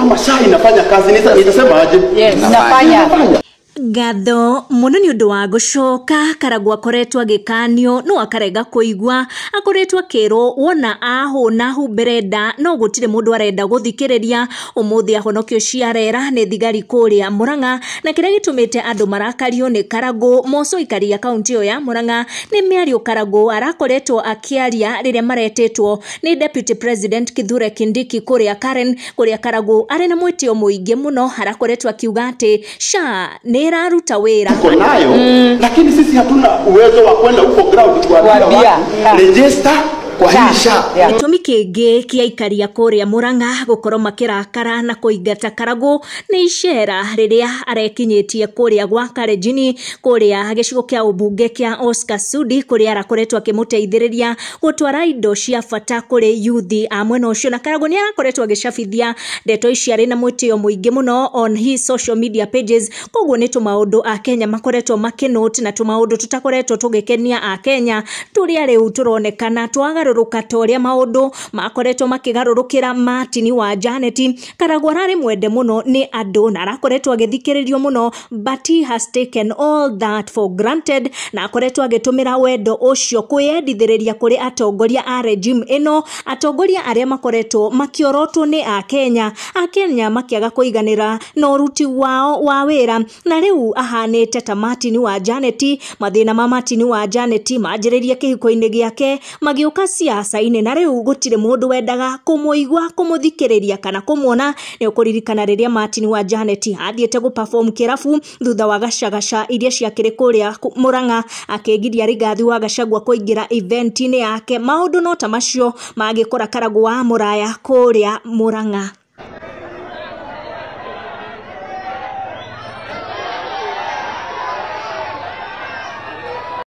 Kama SHA inafanya kazi, nitasema aje? Yes, inafanya. Ngatho muno ni undu wa gucoka. Karagũ akoretwo agĩkanio no akarega kũigua, akoretwo akĩrwo wona ahũna humbĩre nda no gũtirĩ mũndũ arenda gũthikĩrĩria. Ũmũthĩ ahonokio ciarera nĩ thigari kũrĩa Murang'a, na kĩrĩa gĩtũmĩte andũ marakario nĩ Karagũ moco ikaria kaunti ĩyo ya Murang'a nĩ mĩario Karagũ arakoretwo akĩaria rĩrĩa maretĩtwo nĩ Deputy President Kithure Kindiki kũrĩa Karen, kũrĩa Karagũ arĩ na mwĩtĩo mũingĩ mũno, arakoretwo akiuga atĩ SHA nĩ ĩraruta wĩra Tuko nayo, lakini sisi hatuna uwezo wa kwenda huko ground kuambia watu register kwa hii SHA. Gĩtũmi kĩngĩ kĩa aikaria kũrĩa Murang'a gũkorwo makĩrakara na kũingata Karagũ nĩ icera rĩrĩa arekinyĩtie kũrĩa gwa Karenjini, kũrĩa gĩcigo kĩa ũmbunge kĩa Oscar Sudi, kũrĩa arakoretwo akĩmũteithĩrĩria gũtwara indo cia bata kũrĩ yuthi a mwena ũcio. Na Karagũ nĩ arakoretwo agĩcabithia ndeto ici arĩ na mwĩtĩo mũingĩ mũno on his social media pages. Koguo nĩ tũmaũndũ a Kenya makoretwo makĩnote na tũmaũndũ tũtakoretwo tũgĩkenia a Kenya tũrĩa rĩu tũronekana twagarũrũka ta ũrĩa maũndũ makoretwo makĩgarũrũkĩra Martin wa Janet. Karagũ ararĩ mwende mũno nĩ andũ na arakoretwo agĩthikĩrĩrio mũno, but he has taken all that for granted, na akoretwo agĩtũmĩra wendo ũcio kwĩyendithĩrĩria kũrĩ atongoria a regime ĩno, atongoria arĩa makoretwo makĩorotwo nĩ akenya, akenya makĩaga kũiganĩra na ũruti wao wa wĩra, na rĩu ahanĩte ta Martin wa Janet. Mathĩna ma Martin wa Janet manjĩrĩrie kĩhiko-inĩ gĩake magĩũka siasa-inĩ, na rĩu gũtirĩ mũndũ wendaga kũmũigua, kũmũthikĩrĩria kana kũmuona. Nĩ ũkũririkana rĩrĩa Martin wa Janet athiĩte gũ-perform kĩrabu thutha wa gacagaca iria ciakĩrĩ kũrĩa Murang'a, akĩgiria Rigathi wa Gachagua kũingĩra event-inĩ yake. Maũndũ no ta macio magĩkora Karagũ wa Mũraya kũrĩa Murang'a.